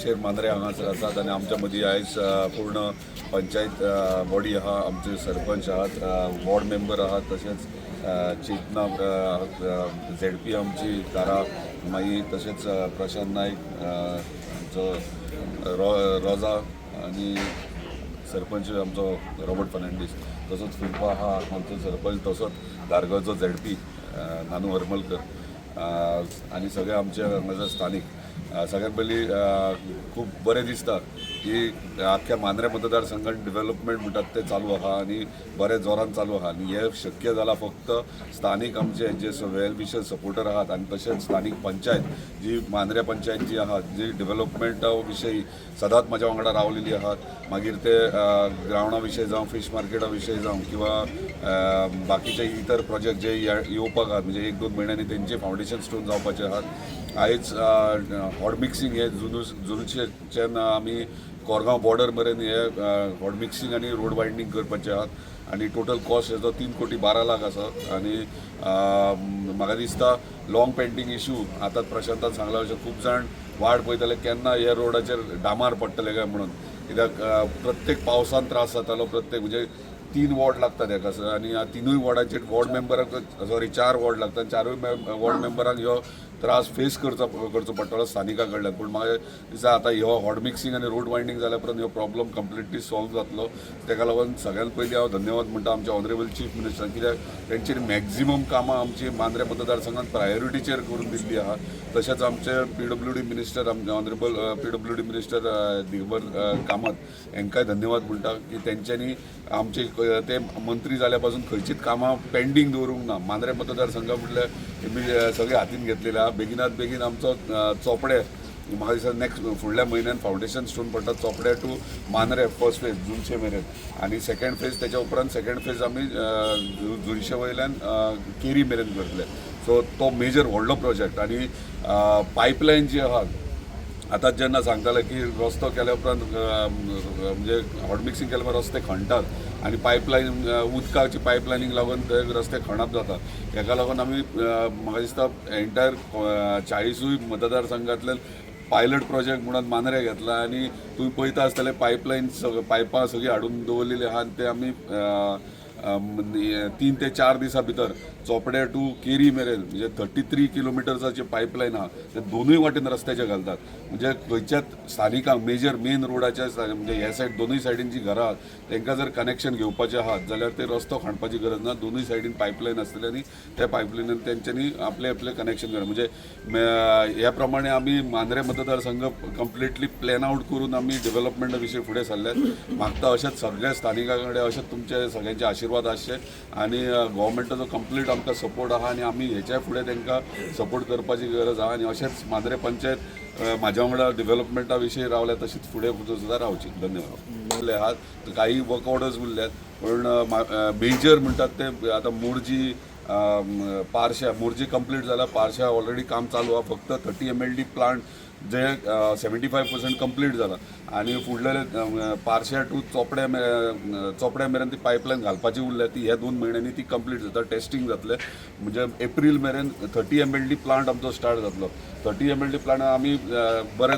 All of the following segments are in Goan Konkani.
अध्यक्षाचेर मांद्रे हांगासर आसात आनी आमच्या मदीं आयज पूर्ण पंचायत बॉडी आहा, आमचे सरपंच आहात, वॉर्ड मेंबर आहात, तशेंच चेतना झेडपी आमची तारा मागीर तशेंच प्रशांत नायक, आमचो रोजा आनी सरपंच आमचो रॉबर्ट फर्नांडीस, तसोच फिल्पा आहा आमचो सरपंच, तसोच धारगळचो झेडपी नानू हरमलकर आनी सगळे आमचे हांगासर स्थानीक. सगळ्यात पयलीं खूब बरें दिसता की आख्ख्या मांद्रे मतदारसंघात डेव्हलपमेंट म्हणटात ते चालू आहा आनी बरे जोरान चालू आहा आनी हें शक्य जालां फक्त स्थानीक आमचे जे वेल विशर सपोर्टर आहात आनी तशेंच स्थानीक पंचायत जी मांद्रे पंचायत जी आहा, जी डेव्हलपमेंटा विशयी सदांच म्हाज्या वांगडा रावलेली आहात. मागीर ते ग्रावंडा विशय जावं, फीश मार्केटा विशय जावं किंवा बाकीचे इतर प्रोजेक्ट जे येवपाक आहात, म्हणजे एक दोन म्हयन्यांनी तेंचे फावंडेशन स्टोन जावपाचे आहात. आयज हॉट मिक्सिंग हे जुनुच्यान आमी कोरगांव बॉर्डर मेरेन हे हॉट मिक्सिंग आनी रोड वायडनींग करपाचे आहात आनी टोटल कॉस्ट हेजो 3 कोटी 12 लाख आसा. आनी म्हाका दिसता लाँग पेंडींग इशू, आतां प्रशांतान सांगला अशें, खूब जाण वाट पळयताले केन्ना हे रोडाचेर डामार पडटले काय म्हणून, कित्याक प्रत्येक पावसान त्रास जातालो. प्रत्येक म्हणजे तीन वॉर्ड लागतात हेका आनी ह्या तिनूय वॉर्डाचेर वॉर्ड मेंबराक, सॉरी, चार वॉर्ड लागतात, चारूय वॉर्ड मेंबरांक ह्यो त्रास फेस करचो करचो पडटलो स्थानिकां कडल्यान. पूण म्हाका दिसता आतां ह्यो हॉट मिक्सिंग आनी रोड वायडनींग जाल्या उपरांत ह्यो प्रॉब्लम कंप्लिटली सॉल्व जातलो. तेका लागून सगळ्यात पयलीं हांव धन्यवाद म्हणटा आमच्या ऑनरेबल चीफ मिनिस्टरान, कित्याक तेंच्यांनी मॅक्झिमम कामां आमची मांद्रे मतदारसंघात प्रायोरिटीचेर करून दिल्ली आहा. तशेंच आमचे पीडब्ल्यूडी मिनिस्टर, आमचे honourable PWD minister Digambar Kamat हांकांय धन्यवाद म्हणटा की तेंच्यांनी आमचे ते मंत्री जाल्या पासून खंयचीच कामां पेंडींग दवरूंक ना. मांद्रे मतदारसंघ म्हटल्यार सगळे हातीन घेतलेले आहा. बेगिनात बेगीन आमचो चोपडे, म्हाका दिसता नेक्स्ट फुडल्या म्हयन्यान फावंडेशन स्टोन पडटा, Chopdem to Mandrem first phase जुनशे मेरेन आनी सेकंड फेज तेच्या उपरांत सेकंड फेज आमी जुनशे वयल्यान केरी मेरेन करतले. सो तो मेजर व्हडलो प्रोजेक्ट. आनी पायपलायन जी आहा, आतां जेन्ना सांगताले की रस्तो केल्या उपरांत, म्हणजे हॉट मिक्सिंग केल्या उपरांत रस्ते खणटात आनी पायपलायन उदकाची पायपलायनीक लागून ते रस्ते खणप जाता. हेका लागून आमी म्हाका दिसता एंटायर 40ूय मतदारसंघांतल्यान पायलट प्रोजेक्ट म्हणून मांद्रे घेतला आनी तुमी पळयता आसतले, पायपलायन सगळे पायपां सगळीं हाडून दवरलेली आहा आनी ते आमी अ, अम, 3 ते 4 दिसां भितर चोपडे टू केरी मेरेन, म्हणजे 33 किलोमिटर्साची पायपलायन आहा, ते दोनूय वाटेन रस्त्याचे घालतात. म्हणजे खंयच्याच स्थानिकांक मेजर मेन रोडाच्या म्हणजे ह्या सायड दोनूय सायडीन जी घरां आहात तांकां जर कनेक्शन घेवपाचें आहात जाल्यार ते रस्तो खणपाची गरज ना. दोनूय सायडीन पायपलायन आसतली आनी त्या पायपलायनीन तेंच्यांनी आपले आपले कनेक्शन करप. म्हणजे ह्या प्रमाणे आमी मांद्रे मतदारसंघ कंप्लिटली प्लॅन आउट करून आमी डेव्हलपमेंटा विशीं फुडें सरल्यात. मागता अशेंच सगळ्या स्थानिकां कडेन अशेंच तुमचे सगळ्यांचे आशिर्वाद आसचे आनी गव्हर्मेंटाचो कंप्लीट आमकां सपोर्ट आहा आनी आमी हेच्या फुडें तांकां सपोर्ट करपाची गरज आहा. आनी अशेंच मांद्रे पंचायत म्हाज्या वांगडा डेव्हलपमेंटा विशीं रावल्या, तशीच फुडें सुद्दां रावची. धन्यवाद. उरले आहात, काही वर्क ऑर्डर्स उरल्यात, पूण मेजर म्हणटात ते आतां मोरजी, पारशा, मोरजी कंप्लीट जाला, पारशा ऑलरेडी काम चालू आहा. फक्त 30 एमएलडी प्लांट जे 75% कंप्लीट जाला आनी फुडले पारशा टू चोपड्या मेरेन ती पायपलायन घालपाची उरल्या. ती ह्या 2 म्हयन्यांनी ती कंप्लीट जाता, टेस्टींग जातलें. म्हणजे एप्रील मेरेन 30 एमएलडी प्लांट आमचो स्टार्ट जातलो. 30 एमएलडी प्लांट आमी बरें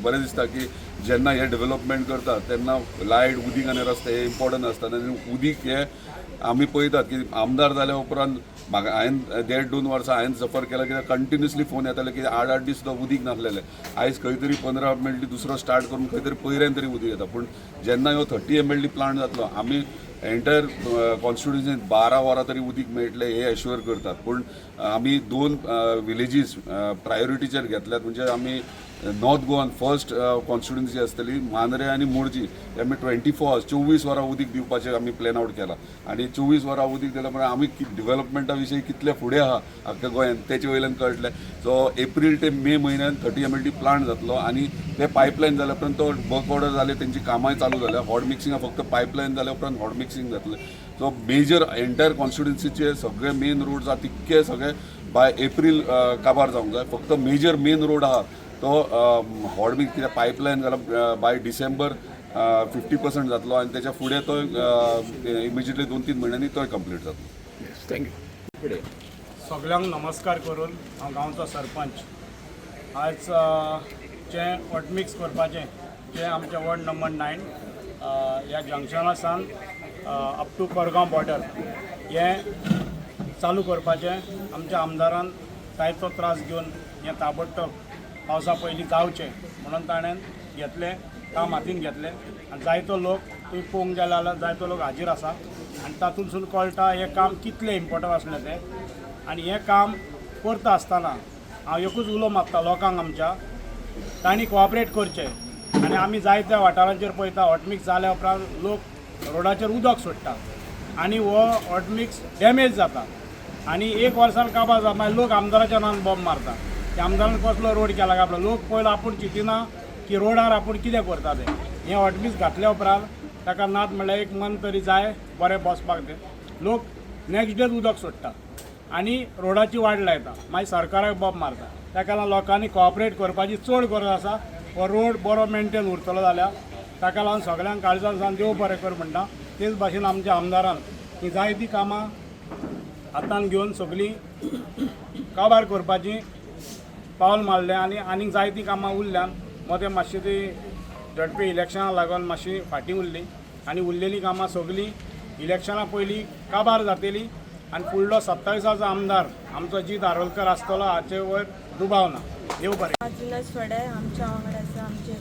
बरें दिसता की जेन्ना हे डेव्हलपमेंट करता तेन्ना लायट, उदीक आनी रस्ते हे इम्पॉर्टंट आसतात. आनी उदीक हे आमी पळयतात की आमदार जाल्या उपरांत म्हाका हांवें देड दोन वर्सां हांवें सफर केला, कित्याक कंटिन्युअसली फोन येताले की आठ आठ दीस सुद्दां उदीक नासलेलें. आयज खंय तरी 15 एमएलडी दुसरो स्टार्ट करून खंय तरी पयऱ्यान तरी उदीक येता. पूण जेन्ना ह्यो 30 एमएलडी प्लांट जातलो, आमी एंटायर कॉन्स्टिट्युन्सीन 12 वरां तरी उदीक मेळटलें हे एश्युअर करतात. पूण आमी दोन विलेजीस प्रायोरिटीचेर घेतल्यात. म्हणजे आमी नॉर्थ गोवान फर्स्ट कॉन्स्टिट्युन्सी आसतली मांद्रे आनी मोरजी, हे आमी 24 आवर्स, 24 वरां उदीक दिवपाचें आमी प्लॅन आउट केला. आनी 24 वरां उदीक दिल्या उपरांत आमी डेव्हलपमेंटा विशीं कितले फुडें आहा आख्ख्या गोंयांत तेचे वयल्यान कळटलें. सो एप्रील ते मे म्हयन्यान 30 एमएलडी प्लांट जातलो आनी ते पायपलायन जाल्या उपरांत तो वर्क ऑर्डर जाले, तेंची कामांय चालू जाल्या. हॉट मिक्सिंगा फक्त पायपलायन जाल्या उपरांत हॉट मिक्सिंग जातलें. सो मेजर एंटायर कॉन्स्टिट्युन्सीचे सगळे मेन रोड आहा तितके सगळे बाय एप्रील काबार जावंक जाय. फक्त मेजर मेन रोड आहा तो हॉट मिक्स, कित्याक पायपलायन जाल्यार बाय डिसेंबर 50% जातलो आनी तेच्या फुडें तो इमिजिएटली 2-3 म्हयन्यांनी तोय कंप्लीट जातलो. Thank you. सगळ्यांक नमस्कार करून हांव गांवचो सरपंच. आयज जें हॉटमिक्स करपाचें जें आमचें वॉर्ड नंबर 9 ह्या जंक्शना सावन अप टू कोरगांव बॉर्डर हें चालू करपाचें आमच्या आमदारान जायतो त्रास घेवन हें ताबडतोब पावसा पयलीं जावचें म्हणून ताणें घेतलें काम हातीन घेतलें आनी जायतो लोक तुमी पळोवंक गेले जाल्यार जायतो लोक हाजीर आसा आनी तातूंतसून कळटा हें काम कितलें इम्पोर्टंट आसलें तें. आनी हें काम करता आसतना हांव एकूच उलो मागता लोकांक आमच्या, तांणी कोऑपरेट करचें. आनी आमी जायत्या वाठारांचेर पळयता हॉटमिक्स जाल्या उपरांत लोक रोडाचेर उदक सोडटा आनी हो हॉटमिक्स डॅमेज जाता आनी एक वर्सान काबार जाता. मागीर लोक आमदाराच्या नांवान बॉम्ब मारता की आमदारान कसलो रोड केला काय आपलो. लोक पयलो आपूण चिंतिना की रोडार आपूण कितें करता तें. हें हॉटमिक्स घातल्या उपरांत ताका नात म्हणल्यार एक मंथ तरी जाय बरें बसपाक. तें लोक नॅक्स्ट डेच उदक सोडटा आनी रोडाची वाट लायता, मागीर सरकाराक बॉम्ब मारता. ताका लागून लोकांनी कोऑपरेट करपाची चड गरज आसा. हो रोड बरो मेंटेन उरतलो जाल्यार ताका लागून सगळ्यांक काळजान सावन देव बरें कर म्हणटा. तेच भाशेन आमच्या आमदारान ही जायतीं कामां हातान घेवन सगळीं काबार करपाची पावल मारलें आनी आनीक जायतीं कामां उरल्यान मदें मातशी ती झडपी इलेक्शनाक लागून मातशी फाटीं उरली आनी उरलेलीं कामां सगळीं इलेक्शना पयलीं काबार जातली आनी फुडलो 27आचो आमदार आमचो जीत आरोलकर आसतलो हाचे वयर दुबाव ना. देव बरें. जुनस फडे आमच्या वांगडा आसा, आमचे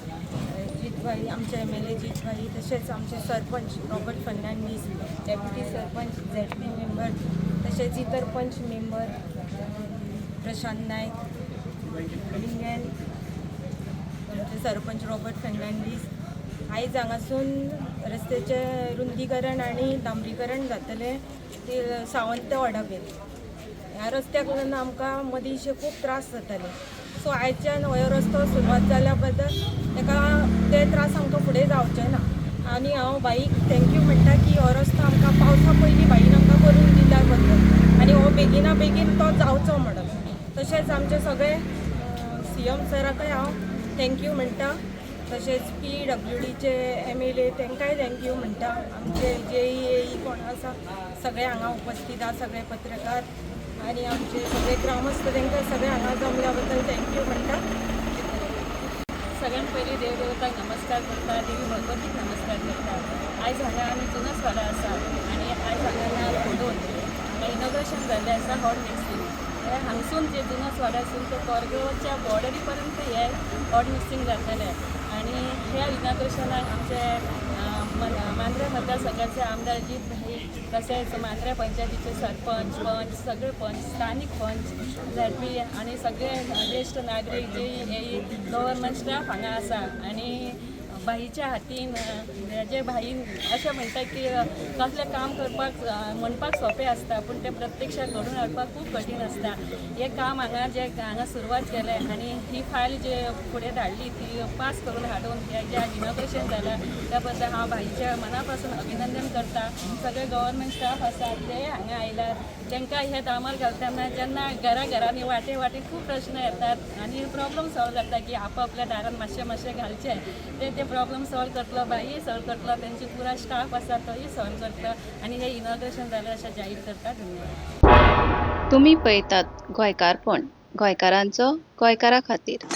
जीतभाई, आमचे MLA जीतभाई, तशेंच आमचे sarpanch Robert Fernandes, deputy sarpanch, ZP member, तशेंच इतर पंच मेंबर प्रशांत नायक, लिंगेल, आमचे सरपंच रॉबर्ट फर्नांडीस. आयज हांगासून रस्त्याचें रुंदीकरण आनी डांबरीकरण जातलें ते सावंत वाडा मेरेन. ह्या रस्त्याक लागून आमकां मदींशे खूब त्रास जाताले. सो आयच्यान हो रस्तो सुरवात जाल्या बद्दल ताका ते त्रास आमकां फुडें जावचे ना. आनी हांव बाईक thank you म्हणटा की हो रस्तो आमकां पावसा पयलीं बाईन आमकां करून दिल्या बद्दल आनी हो बेगिना बेगीन तो जावचो म्हणून. तशेंच आमचे सगळे CM सराकय हांव thank you म्हणटा. तशेंच PWDचे MLA तांकांय thank you म्हणटा. आमचे JEAE कोण आसा सगळे हांगा उपस्थित आसा, सगळे पत्रकार आनी आमचे सगळे ग्रामस्थ, तांकां सगळे हांगा जमल्या बद्दल thank you म्हणटा. सगळ्यात पयलीं देव देवताक नमस्कार करता, देवी भगवतीक नमस्कार करता. आयज हांगा आमी जुनस वाडा आसा आनी आयज हांगा नाल फोडून हांगा इनॉग्रेशन जाल्लें आसा हॉट मिक्सींग. हे हांगसून जे जुनस वाड्यासून ते कोरगांवच्या बॉर्डरी पर्यंत हे हॉट मिक्सींग जातलें. आनी ह्या इनॉग्रेशनाक आमचे मांद्रे मतदारसंघाचे आमदार जीत भाई, तसेच मांद्रे पंचायतीचे सरपंच, पंच, सगळे पंच, स्थानिक पंच, झेडपी आनी सगळे ज्येश्ठ नागरीक, जे ए गव्हर्मेंट स्टाफ हांगा आसा. आनी भाईच्या हातीन जे भाईन अशें म्हणटा की कसलें काम करपाक म्हणपाक सोंपें आसता पूण तें प्रत्यक्षात घडून हाडपाक खूब कठीण आसता. हें काम हांगा जे हांगा सुरवात केलें आनी ही फायल जे फुडें धाडली ती पास करून हाडून हें जें आज इनॉग्रेशन जालां त्या बद्दल हांव भाईच्या मना पासून अभिनंदन करता. सगळे गव्हर्मेंट स्टाफ आसात ते हांगा आयल्यात, तांकां हे दामर घालतना जेन्ना घरा घरांनी वाटे वाटे खूब प्रश्न येतात आनी प्रॉब्लम सॉल्व जाता की आपापल्या दारान मातशें मातशें घालचें ते ते प्रॉब्लम सॉल्व करतलो, भाई सॉल्व करतलो, तेंची पुरा स्टाफ आसा तोय सॉल्व करतलो आनी हे इनॉग्रेशन जालें अशें जाहीर करता. धन्यवाद. तुमी पळयतात गोंयकारपण, गोंयकारांचो गोंयकारा खातीर.